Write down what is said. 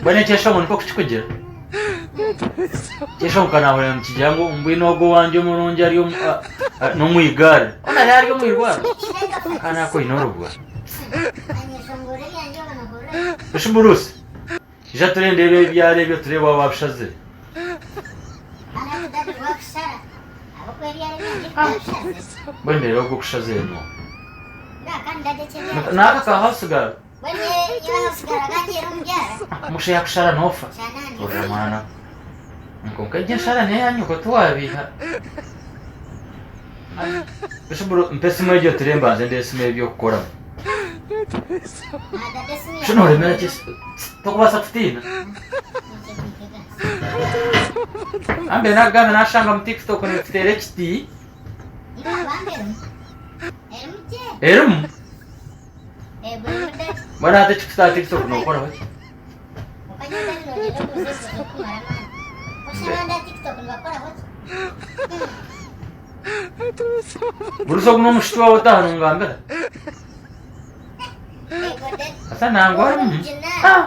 Mbwenu ekyeshongo nikwo kukikugira? Ekyeshongo ka naahurira nikigira ngu mbwenu ogwo owangye omurungi ari omu a- a- n'omu igaari. Hoona ari ari omu irwariro? Ka naku oine orubwa. Eshi Bruce, ija ture ndeebe ebyara ebyo tureebe waaba waabishazire. Mbwenu ndeeba ogu okushazire n'oha? N'aka ka house girl? Omushaija yakushara nofa. Hurira mwana we. Kwonka egyo enshara neya nyoko tiwabiiha. Eshi bro mpa esimu egyo ture mbanze ndeebe esimu ebyokukoramu. Shi noremera ki tokubaasa kutiina? Ambe nakugambe nashanga mu tiktok nituteera ekiti. Erimu? Mbwenu hati ekikuta aha TikTok nokoraho ki? Bruce ogu n'omushiki wawe otaaha nongambira? Asa nangwa arimu. Ah!